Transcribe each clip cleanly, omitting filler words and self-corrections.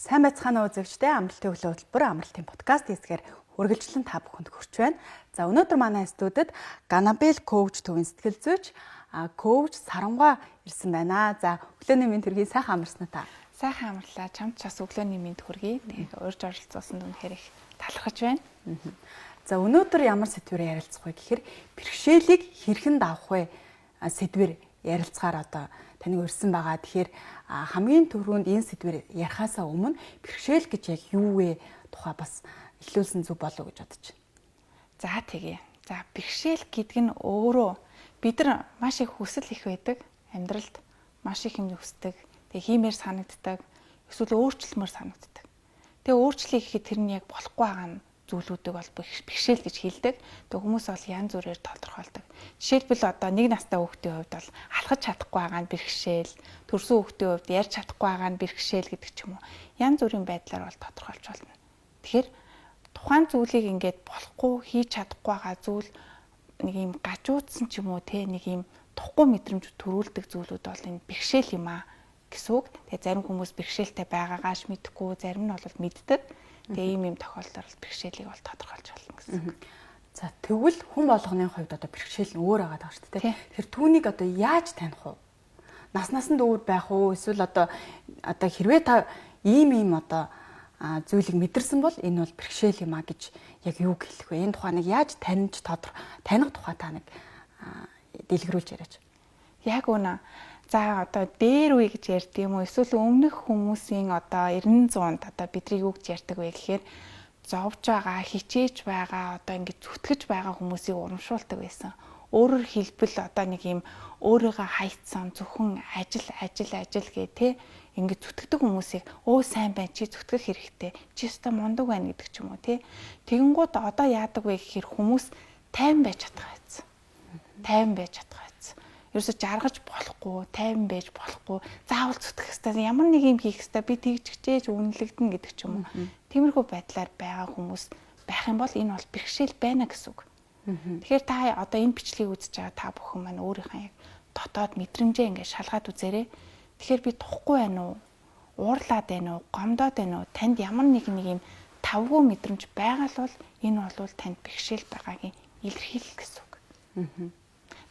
Сайн байцгаана уу үзэгчдээ, Амралтын өглөө хөтөлбөр Амралтын подкаст хэсгээр үргэлжлэн та бүхэнд хүрч байна. За, өнөөдөр манай студид Ганабел коуч төвийн сэтгэл зүйч коуч Сарангуй ирсэн байна. За, өглөөний мэнд хүргэе, сайхан амарсан уу та? Сайхан амарлаа. Чамд ч бас өглөөний мэнд хүргэе. Тэгээд урьж оролцуулсанд үнэхээр их талархаж байна. За, өнөөдөр ямар сэдвээр ярилцах вэ гэхээр бэрхшээлийг хэрхэн давах вэ сэдвээр ярилцахаар одоо таныг урьсан байгаа. Тэгэхээр хамгийн түрүүнд энэ сэдвээр ярихаасаа өмнө бэрхшээл гэж яг юу вэ тухай бас эхлүүлсэн зүг болов гэж бодож байна. За, тэгье. За, бэрхшээл гэдэг нь өөрөө бид нар маш их хүсэл их байдаг. Амьдралд маш их юм хүсдэг. Тэгээ хиймээр санагддаг. Эсвэл өөрчлөмөр санагддаг. Тэгээ өөрчлөе гэхэд тэр нь яг болохгүй байгаа нь зүйлүүдийг бол бэрхшээл гэж хэлдэг. Тэгээ хүмүүс бол янз бүрээр тодорхойлдог. Жишээлбэл, одоо нэг настай хүүхдийн хувьд бол алхаж чадахгүй байгаа нь бэрхшээл, төрсөн хүүхдийн хувьд ярьж чадахгүй байгаа нь бэрхшээл гэдэг ч юм уу. Янз бүрийн байдлаар бол тодорхойлж болно. Тэгэхээр тухайн зүйлийг ингээд болохгүй, хийж чадахгүй байгаа зүйл, нэг юм гажуудсан ч юм уу те, нэг юм тухгүй мэдрэмж төрүүлдэг зүйлүүд бол энэ бэрхшээл юм аа гэсэн үг. Тэгээ зарим хүмүүс бэрхшээлтэй байгаагааш мэдэхгүй, зарим нь бол мэддэг. Тэгээ ийм ийм тохиолдолд бол бэрхшээлийг бол тодорхойлж болно гэсэн үг. За, тэгвэл хүн болгоны хувьд одоо бэрхшээл нь өөр байгаа даа шүү дээ. Тэр түүнийг одоо яаж таних вэ? Нас насанд өөр байх уу? Эсвэл одоо хэрвээ та ийм ийм одоо зүйлийг мэдэрсэн бол энэ бол бэрхшээл юм а гэж яг юу хэлэх вэ? Энэ тухайг яаж таньж таних тухай та нэг дэлгэрүүлж яриач. Яг үнэ. За, одоо дээр үе гэж ярьдаг юм уу? Эсвэл өмнөх хүмүүсийн одоо 90 100-нд одоо бидрийг юу гэж ярьдаг вэ гэхээр зовж байгаа, хичээж байгаа, одоо ингэж зүтгэж байгаа хүмүүсийг урамшуулдаг байсан. Өөрөөр хэлбэл, одоо нэг юм өөрийгөө хайцсан, зөвхөн ажил, ажил, ажил гэ тэ ингэж зүтгэдэг хүмүүсийг "Өө, сайн байна, чи зүтгэх хэрэгтэй. Чи өстой мундаг байна" гэдэг ч юм уу тэ. Тэгэнгүүт одоо яадаг вэ гэхээр хүмүүс тайван байж чадах байсан. Тайван байж чадах байсан. Ерөөсө жаргаж болохгүй, тайван байж болохгүй, заавал зүтгэх хэрэгтэй, ямар нэг юм хийх хэрэгтэй, би тэгж хичээж үнэлэгдэнэ гэдэг ч юм уу. Тиймэрхүү байдлаар байгаа хүмүүс байх юм бол энэ бол бэрхшээл байна гэсэн үг. Тэгэхээр та одоо энэ бичлэгийг үзэж байгаа та бүхэн маань өөрийнхөө яг дотоод мэдрэмжээ ингээд шалгаад үзээрэй. Тэгэхээр би тухгүй байна уу? Уурлаад байна уу? Гомдоод байна уу? Танд ямар нэг нэг юм тавгүй мэдрэмж байгаа л бол энэ бол танд бэрхшээл байгаагийн илэрхийлэл гэсэн үг.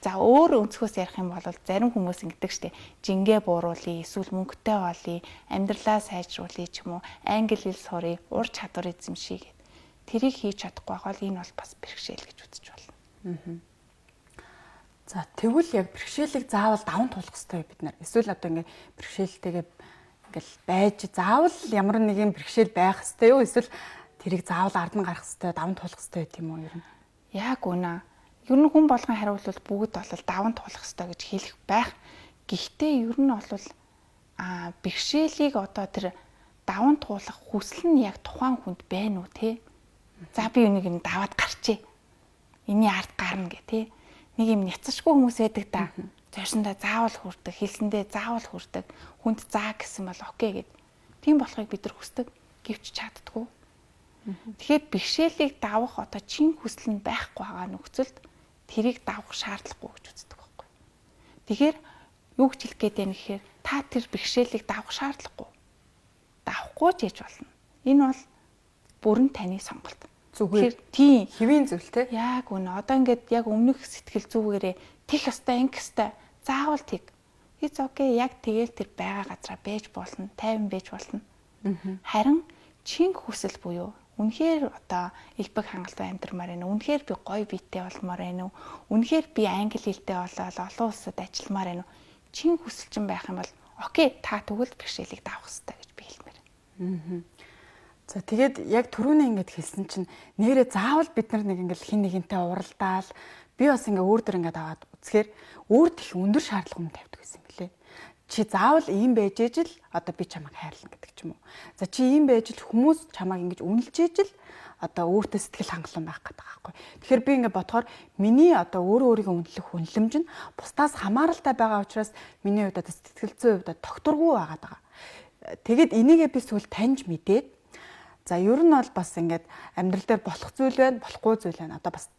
За, өөр өнцгөөс ярих юм бол зарим хүмүүс ингэдэг штэ. Жингээ бууруулъя, эсвэл мөнгөтэй болъё, амьдралаа сайжруулъя ч юм уу, англи хэл сурья, ур чадвар эзэмшье гэд. Тэрийг хийж чадахгүй байгаа бол энэ бол бас бэрхшээл гэж үзэж болно. За, тэгвэл яг бэрхшээлийг заавал даван туулах хэрэгтэй бид нар? Эсвэл одоо ингээ бэрхшээлтэйгээ ингээл байж заавал ямар нэгэн бэрхшээл байх хэрэгтэй юу? Эсвэл тэрийг заавал ард нь гарах хэрэгтэй, даван туулах хэрэгтэй тийм үү ер нь? Яг үнэ. Ер нь хүн болгон хариулвал бүгд бол даван туулах хэрэгтэй гэж хэлэх байх. Гэхдээ ер нь бол бэрхшээлийг одоо тэр даван туулах хүсэл нь яг тухайн хүнд байна уу те? За, би энийг юм даваад гарчээ. Эний ард гарна гэ те. Нэг юм няцашгүй хүмүүс байдаг та. Зорьсондоо заавал хүрдэг, хэлсэндээ заавал хүрдэг. Хүнд заа гэсэн бол okay гэд. Тийм болохыг бид нар хүсдэг. Гэвч чаддаггүй. Тэгэхээр бэрхшээлийг давах одоо чин хүсэл нь байхгүй байгаа нөхцөлд тэрийг давах шаардлагагүй гэж үздэг байхгүй. Тэгэхээр юу гэж хэлэх гээд байна гэхээр та тэр бэрхшээлийг давах шаардлагагүй. Давахгүй ч яж болно. Энэ бол бүрэн таны сонголт. Зүгээр. Тийм. Хэвийн зүйл те. Яг үнэ. Одоо ингээд яг өмнөх сэтгэл зүгээрээ тех ёстой, ингэх ёстой. Заавал тэг. It's okay. Яг тэгэл тэр байгаа газараа байж болно. Тайван байж болно. Харин чин хүсэл буюу үнэхээр одоо элбэг хангалттай амьдрмаар байна уу? Үнэхээр би гоё биетэй болмоор байна уу? Үнэхээр би англи хэлтэй болоод олон улсад ажилламаар байна уу? Чин хүсэл чинь байх юм бол okay, та тэгвэл бэрхшээлийг давах хэрэгтэй гэж би хэлмээр. За, тэгээд яг түрүүний ингэж хэлсэн чинь нэрээ заавал бид нар нэг ингээл хин нэгэнтэй уралдаал, би бас ингээ өөр дөр ингээд аваад үзэхээр өөрт их өндөр шаардлага юм тавьдаг байсан юм билэ. Чи заавал ийм байж ижил одоо би чамайг хайрлана гэдэг ч юм уу. За, чи ийм байж л хүмүүс чамайг ингэж үнэлж ижил одоо өөртөө сэтгэл хангалуун байх гэдэг байгаа байхгүй. Тэгэхээр би ингэ бодохоор миний одоо өөрөө өөрийгөө үнэлэх үнэлэмж нь бусдаас хамааралтай байгаа учраас миний хувьд одоо сэтгэл зүйн хувьд тогтворгүй байгаад байгаа. Тэгэд энийгээ би сүүл таньж мэдээд, за, ер нь бол бас ингээд амьдрал дээр болох зүйл байна, болохгүй зүйл байна. Одоо бас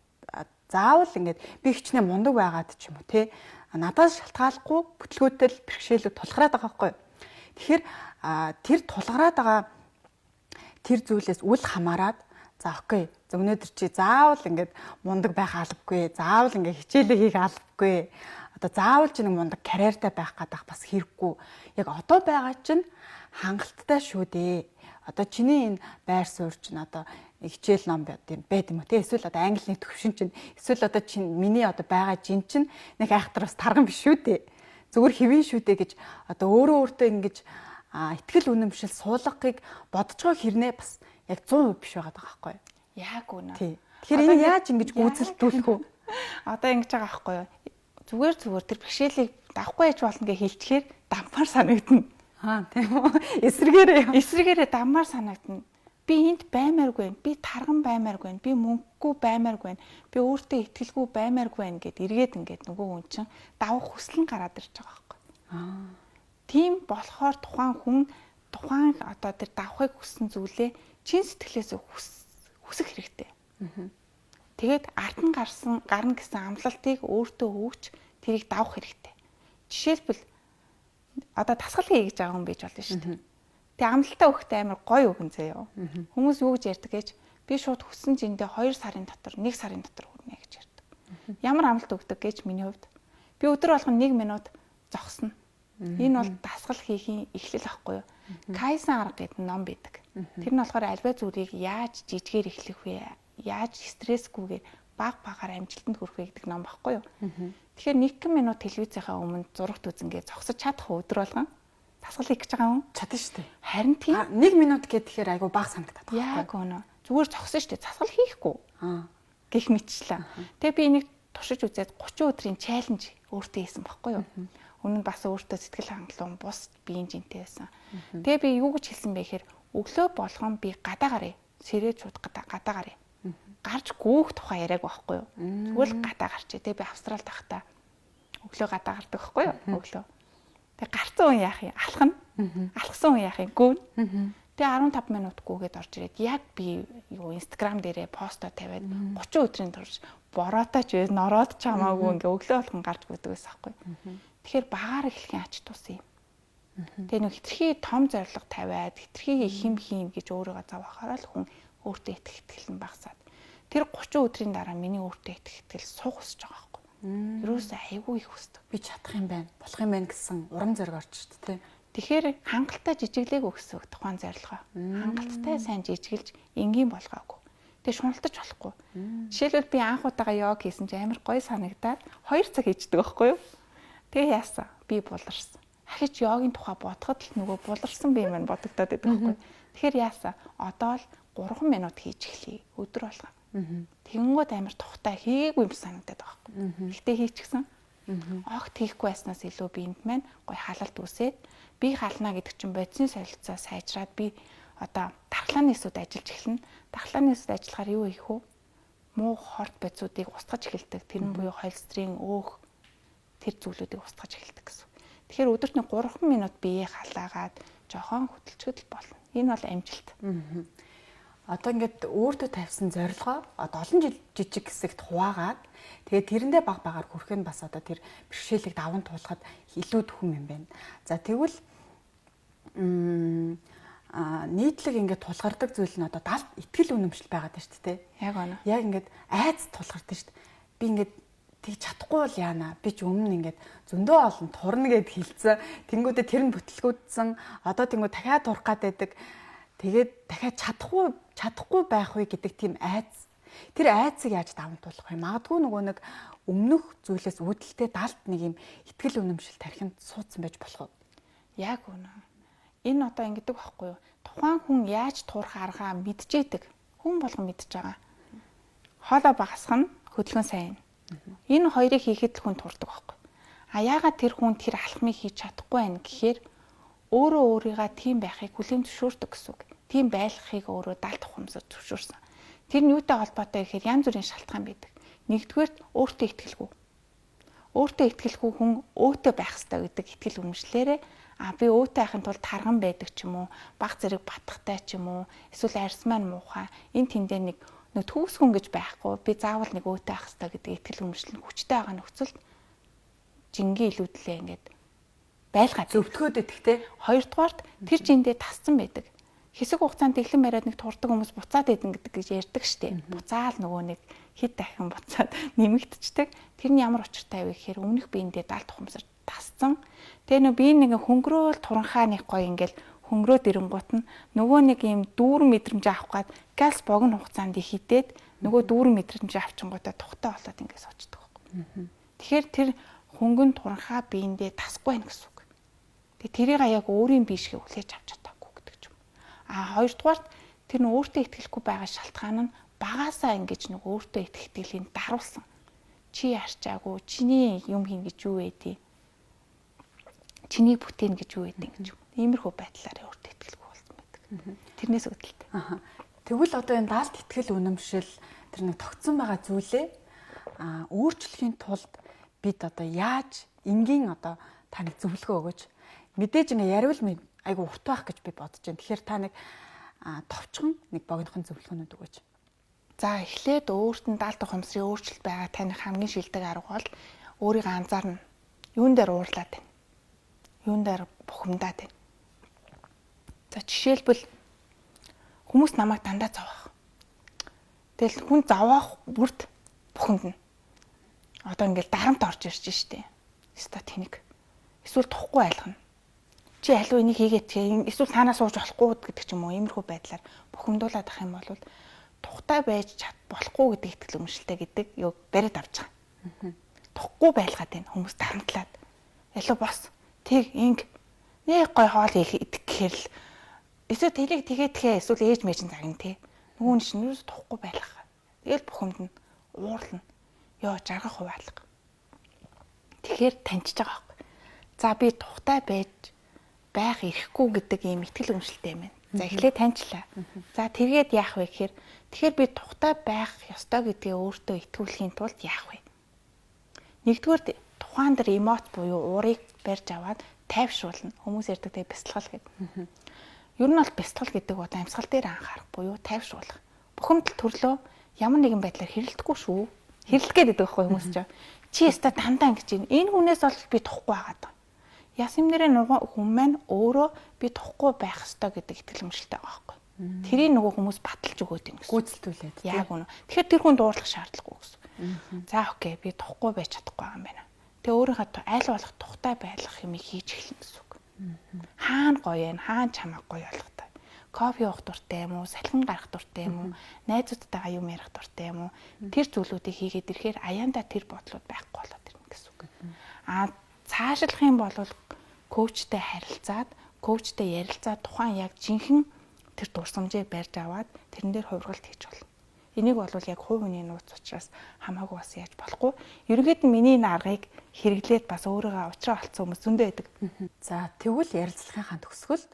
заавал ингээд би хичнээн мундаг байгаад ч юм уу те, надаас шалтгааллахгүй бүтлгүүтэл бэрхшээлүүд тулгараад байгаа байхгүй. Тэгэхээр тэр тулгараад байгаа тэр зүйлээс үл хамааран за окей. За өнөөдөр чи заавал ингээд мундаг байх албагүй. Заавал ингээд хичээлээ хийх албагүй. Одоо заавал чи нэг мундаг карьертай байх гэдэг бас хэрэггүй. Яг одоо байгаа чинь хангалттай шүү дээ. Одоо чиний энэ байр суурь чинь одоо хичээл ном байд юм уу те, эсвэл одоо английн төвшин чинь, эсвэл одоо чинь миний одоо байгаа жин чинь нэг айхтар бас тарган биш шүү дээ. Зүгээр хэвэн шүү дээ гэж одоо өөрөө өөртөө ингэж итгэл үнэмшил суулгахыг бодож байгаа хэрнээ бас яг 100% биш байгаа байхгүй юу? Яг үнэ. Тэгэхээр энэ яаж ингэж гүйцэлдүүлэх вэ? Одоо ингэж байгаа байхгүй юу? Зүгээр зүгээр тэр бэрхшээлийг давхгүй яж болно гэж хэлчихээр дампаар санагдана. Аа, тийм үү? Эсрэгээрээ. Эсрэгээрээ даммаар санагдана. Би энд баймааргүй байна. Би тарган баймааргүй байна. Би мөнгөгүй баймааргүй байна. Би өөртөө итгэлгүй баймааргүй байна гэд эргээд ингээд нөгөө хүн чинь давах хүсэл нь гараад ирж байгаа байхгүй. Аа. Тийм болохоор тухайн хүн тухайн одоо тэр давахыг хүссэн зүйлээ чин сэтгэлээс хүсэх хэрэгтэй. Тэгээд ард нь гарсан гарна гэсэн амлалтыг өөртөө өгч тэрийг давах хэрэгтэй. Жишээлбэл одоо дасгал хий гэж байгаа хүн байж болно шүү дээ. Тэгээ амлалтаа өгөхдөө амар гоё өгөн заяа. Хүмүүс юу гэж ярьдаг гэж би шууд хүссэн жиндээ 2 сарын дотор 1 сарын дотор хүрнэ гэж ярьдаг. Ямар амлалт өгдөг гэж миний хувьд би өдөр болгон 1 минут зогсно. Энэ бол дасгал хийхийн эхлэл ахгүй юу? Кайзен арга гэдэг ном байдаг. Тэр нь болохоор альва зүйлийг яаж жижигээр эхлэх вэ? Яаж стрессгүйгээр баг багаар амжилтанд хүрэх вэ гэдэг ном багхгүй юу? Тэгэхээр 1 минут телевизийнхаа өмнө зурагт үзэнгээ зогсож чадах өдөр болгон дасгал хийх гэж байгаа юм. Чадна шүү дээ. Харин тийм. 1 минут гэхээр айгүй бага санагдаад байгаа. Яг үнэ. Зүгээр зогсон шүү дээ. Дасгал хийхгүй. Гэх мэтчлээ. Тэгээ би энийг туршиж үзээд 30 өдрийн чаленж өөртөө хийсэн багхгүй юу? Өмнө нь бас өөртөө сэтгэл хангалуун бус биеийн жинтэй байсан. Тэгээ би юу гэж хэлсэн бэ гэхээр өглөө болгон би гадаа гаръя. Сэрээд шууд гадаа гаръя. Гарч гүүх тухай яриаг байхгүй юу? Зүгээр л гадаа гарчээ. Тэгээ би Австралид байхдаа өглөө гадаа гардаг байхгүй юу? Өглөө. Тэгээ гарцсан хүн яах юм? Алхана. Алхсан хүн яах юм? Гүүн. Тэгээ 15 минут гүүгээд орж ирээд яг би юу Instagram дээрээ постоо тавиад 30 өдрийн турш бороотой ч вэ, нороод ч хамаагүй ингээ өглөө болгон гарч гүйдэг байсан байхгүй. Тэгэхээр багаар эхлэхийн ач тус юм. Тэгээ нэг хитрхи том зорилго тавиад хитрхи хим хийм гэж өөрийгөө зовоохоор л хүн өөртөө итгэх итгэл нь багасаад. Тэр 30 өдрийн дараа миний өөртөө итгэх итгэл суух өсөж байгаа байхгүй. Ерөөсөө айгүй их өсдөг. Би чадах юм байна, болох юм байна гэсэн урам зориг орж шүү дээ. Тэгэхээр хангалттай жижиглээг өгсөн тухайн зорилгоо. Хангалттай сайн жижиглж энгийн болгоогүй. Тэгээ шуналтаж болохгүй. Жишээлбэл би анх удаага йог хийсэн чинь амар гоё санагдаад 2 цаг хийждэг байхгүй юу? Тэгээ яасан? Би буларсан. Ахиж йогийн тухай бодоход л нөгөө буларсан би маань бодогдоод байдаг байхгүй. Тэгэхээр яасан? Одоо л 3 минут хийж эхлэе. Өдөр болгон. Тэгэнгүүт амар тухтай хийгээгүй юм санагдаад байгаа байхгүй. Гэтэ хийчихсэн. Огт хийхгүй байснаас илүү биеинд маань гоё халалт үүсээд би хална гэдэг чинь бодисын солилцоо сайжраад би одоо дархлааны эсүүд ажиллаж эхэлнэ. Дархлааны эсүүд ажиллахаар юу хийх вэ? Муу хорт бодисуудыг устгаж эхэлдэг. Тэр нь буюу холестерин, өөх тэр зүйлүүдийг устгаж эхэлдэг гэсэн. Тэгэхээр өдөрт нэг 3 минут биеэ халаагаад жохон хөдөлчгöd л болно. Энэ бол амжилт. Одоо ингээд өөртөө тавьсан зорилгоо одоо олон жил жижиг хэсэгт хуваагаад тэгээд тэрэндээ баг багаар хүрэх нь бас одоо тэр бэрхшээлийг даван туулахад илүү түхэн юм байна. За тэгвэл нийтлэг ингээд тулгардаг зүйл нь одоо далд итгэл үнэмшил байгаад байна шүү дээ. Яг үнэ. Яг ингээд айц тулгардаг шүү дээ. Би ингээд тэг чадахгүй бол яана. Би ч өмнө ингээд зөндөө олон турна гэд хэлсэн. Тэнгүүдээ тэр нь бүтлгүүдсэн. Одоо тэнгүү дахиад турах гад байдаг. Тэгээд дахиад чадахгүй байх вэ гэдэг тийм айц. Тэр айцыг яаж даван туулах вэ? Магадгүй нөгөө нэг өмнөх зүйлээс үүдэлтэй далд нэг юм итгэл үнэмшил тархинд суудсан байж болох уу? Яг үнэ. Энэ одоо ингэдэг байхгүй юу? Тухайн хүн яаж турах аргаа мэдчээдэг. Хүн болгон мэдж байгаа. Хоолой багасгах нь, хөдөлгөөн сайн. Энэ хоёрыг хийхэд л хүн турдаг байхгүй. А яагаад тэр хүн тэр алхмыг хийж чадахгүй байна гэхээр өөрөө өөрийгөө тийм байхыг хүлээн зөвшөөрдөг гэсэн үг. Тийм байлгахыг өөрөө далд ухамсар зөвшөөрсөн. Тэр нь юутай холбоотой гэхээр янз бүрийн шалтгаан байдаг. Нэгдүгээрт өөртөө итгэлгүй. Өөртөө итгэлгүй хүн өөтөө байх ёстой гэдэг итгэл үнэмшлээрээ би өөтөө байхын тулд тарган байдаг ч юм уу, баг зэрэг батхтай ч юм уу, эсвэл арьс маань муухай, энэ тэндээ нэг төгс хүн гэж байхгүй. Би заавал нэг өөтөө байх ёстой гэдэг итгэл үнэмшил нь хүчтэй байгаа нөхцөлд жингийн илүүдлээ ингээд байлгаад зөвтгөөд идэх те. Хоёрдугаарт тэр жиндээ тасцсан байдаг. Хэсэг хугацаанд тэглэн бариад нэг турдаг хүмүүс буцаад идэн гэдэг гэж ярьдаг штеп. Буцаал нөгөө нэг хэд дахин буцаад нэмэгдчихдэг. Тэр нь ямар учиртай вэ гэхээр өмнөх биендээ даалт ухамсар тасцсан. Тэгээ нөө бие нэг хөнгөрөөл туранхаа нэг гоё ингээл хөнгөрөөд ирэнгуут нь нөгөө нэг юм дүүрэн мэдрэмж авах гад галс богино хугацаанд их хідээд нөгөө дүүрэн мэдрэмж авчингуудаа тухтай болоод ингээд суучдаг байхгүй. Тэгэхээр тэр хөнгөн туранхаа биендээ тасгүй байх гэсэн үг. Тэгээ тэрийг яг өөрийн бие шиг хүлээж авч чадаагүй гэдэг ч юм. А хоёрдугаарт тэр нь өөртөө итгэлгүй байгаа шалтгаан нь багасаа ингэж нэг өөртөө итгэх итгэлийг даруулсан. Чи ярчаагүй, чиний юм хийн гэж юу вэ тий? Чиний бүтээн гэж юу вэ гэж юм. Иймэрхүү байдлаар өөртөө итгэлгүй болсон байдаг. Тэрнээс үүдэлтэй. Тэгвэл одоо энэ даалт итгэл үнэмшил тэр нэг тогтсон байгаа зүйлээ өөрчлөхийн тулд бид одоо яаж энгийн одоо та нэг зөвлөгөө өгөөч. Мэдээж ингээ яриул айгу урт байх гэж би бодож байна. Тэгэхээр та нэг товчхон нэг богинохон зөвлөгөөнүүд өгөөч. За эхлээд өөрт нь даалт ухамсарын өөрчлөлт байгаа таних хамгийн шилдэг арга бол өөрийгөө анзаарна. Юун дээр уурлаад байна? Юун дээр бухимдаад байна? За жишээлбэл хүмүүс намайг дандаа зовоох. Тэгэл хүн зовоох бүрд бухимдна. Одоо ингээл дарамт орж ирж штэ. Өстой тэнэг. Эсвэл тухгүй айлгана. Чи алуу энийг хийгээд эсвэл таанаас сууж болохгүй гэдэг ч юм уу иймэрхүү байдлаар бухимдуулаад ах юм бол тухтай байж чад болохгүй гэдэг итгэл үнэмшилтэй гэдэг юу бариад авч байгаа. Тухгүй байлгаад байна хүмүүс дарамтлаад. Ялуу бос тэг инг нэг гой хоол хийх идэх гэхэр л эсвэл тэлийг тэгээд тхээ эсвэл ээж мэж нь загна те. Нөгөө нь чинь юус тухгүй байлгах. Тэгэл бухимдна, уурлна. Йоо жаргах хуваалга. Тэгэхээр таньчихж байгаа байхгүй. За би тухтай байж байх эрхгүй гэдэг ийм итгэл үнэмшилтэй юм байна. За эхлээд таньчлаа. За тэргээд яах вэ гэхээр тэгэхээр би тухтай байх ёстой гэдгээ өөртөө итгүүлэхийн тулд яах вэ? Нэгдүгээр тухайн дээр эмоц буюу уурыг барьж аваад тайвшруулна. Хүмүүс ярьдаг тэгээ бясалгал гэдэг. Ер нь бол бясалгал гэдэг одоо амьсгал дээр анхаарах буюу тайвшруулах. Бухимдал төрлөө ямар нэгэн байдлаар хэрэлдэхгүй шүү. Хэрэлдэх гээд байдаг байхгүй хүмүүс чинь. Чи яста дандаа ингэж байна. Энэ хүнээс бол би тухгүй байгаад байгаа. Яс юм нэрээ нөгөө хүн маань өөрөө би тухгүй байх ёстой гэдэг итгэл үнэмшилтэй байгаа байхгүй. Тэрийг нөгөө хүмүүс баталж өгөөд юм гэсэн. Гүйцэлдүүлээд. Яг үнэ. Тэгэхээр тэр хүн дуурлах шаардлагагүй гэсэн. За окей би тухгүй байж чадахгүй байгаа юм байна. Тэгээ өөрийнхөө аль болох тухтай байлгах юмыг хийж эхэлнэ гэсэн үг. Хаана гоё юм, хаана чамайг гоё болготой. Кофе уух дуртай юм уу, салхин гарах дуртай юм уу, найзуудтайгаа юм ярих дуртай юм уу? Тэр зүйлүүдийг хийгээд ирэхээр аяндаа тэр бодлууд байхгүй болоод ирнэ гэсэн үг. Аа цаашлах юм бол коучтай харилцаад, коучтай ярилцаад тухайн яг жинхэнэ тэр дурсамжийг барьж аваад тэрэн дээр хувиргалт хийж болно. Энийг бол яг хувь хүний нууц учраас хамаагүй бас яаж болохгүй. Ерөнхийд нь миний энэ аргыг хэрэглээд бас өөрийгөө уучраа олцсон хүмүүс зөндөө байдаг. За тэгвэл ярилцлагынхаа төгсгөлд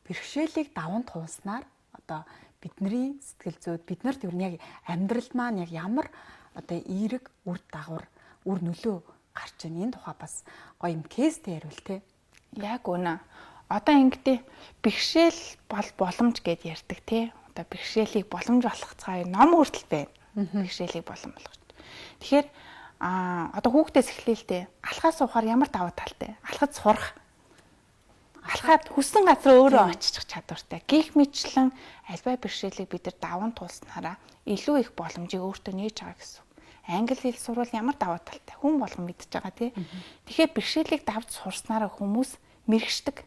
бэрхшээлийг даван туулснаар одоо бидний сэтгэл зүйд биднэрт ер нь яг амьдрал маань яг ямар одоо эерэг үр дагавар, үр нөлөө гарч ийн энэ тухай бас гоё юм кейстэй яриул те. Яг үнэ. Одоо ингэдэй бэрхшээл бол боломж гэд ярьдаг те. Одоо бэрхшээлийг боломж болгох цаа ном хүртэл байна. Бэрхшээлийг боломж болгож. Тэгэхээр одоо хүүхдээс эхлэе л дээ. Алхаа суухаар ямар давуу талтай. Алхаж сурах. Алхаад хүссэн газар өөрөө очих чадвартай. Гэх мэтчлэн альва бэрхшээлийг бид нар даван туулснараа илүү их боломжийг өөртөө нээж байгаа гэсэн. Англи хэл сурвал ямар давуу талтай. Хүн болгон мэдж байгаа тий. Тэгэхээр бэрхшээлийг давж сурснараа хүмүүс мэрэгшдэг.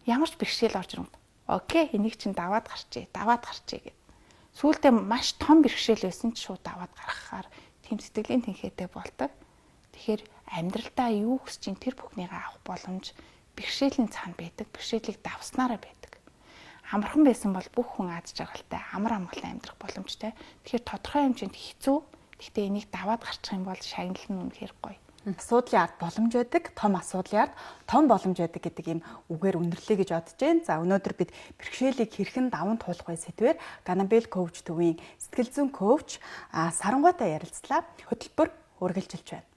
Ямар ч бэрхшээл орж ирэв. Окей, энийг чинь даваад гарчээ, даваад гарчээ гэд. Сүүлдээ маш том бэрхшээл байсан ч шууд даваад гаргахаар тэм сэтгэлийн тэнхээтэй болдог. Тэгэхээр амьдралдаа юу хүсэж чинь тэр бүхнийг авах боломж бэрхшээлийн цаана байдаг. Бэрхшээлийг давснараа байдаг. Амархан байсан бол бүх хүн аз жаргалтай, амар амгалан амьдрах боломжтой. Тэгэхээр тодорхой хэмжээнд хэцүү. Гэхдээ энийг даваад гарчих юм бол шагнал нь үнэхээр гоё. Асуудлын ард боломж байдаг, том асуудлын ард том боломж байдаг гэдэг ийм үгээр өндөрлөе гэж бодож байна. За өнөөдөр бид бэрхшээлийг хэрхэн даван туулах вэ сэдвээр Ганабел коуч төвийн сэтгэл зүйн коуч Сарангуйтай ярилцлаа. Хөтөлбөр үргэлжилж байна.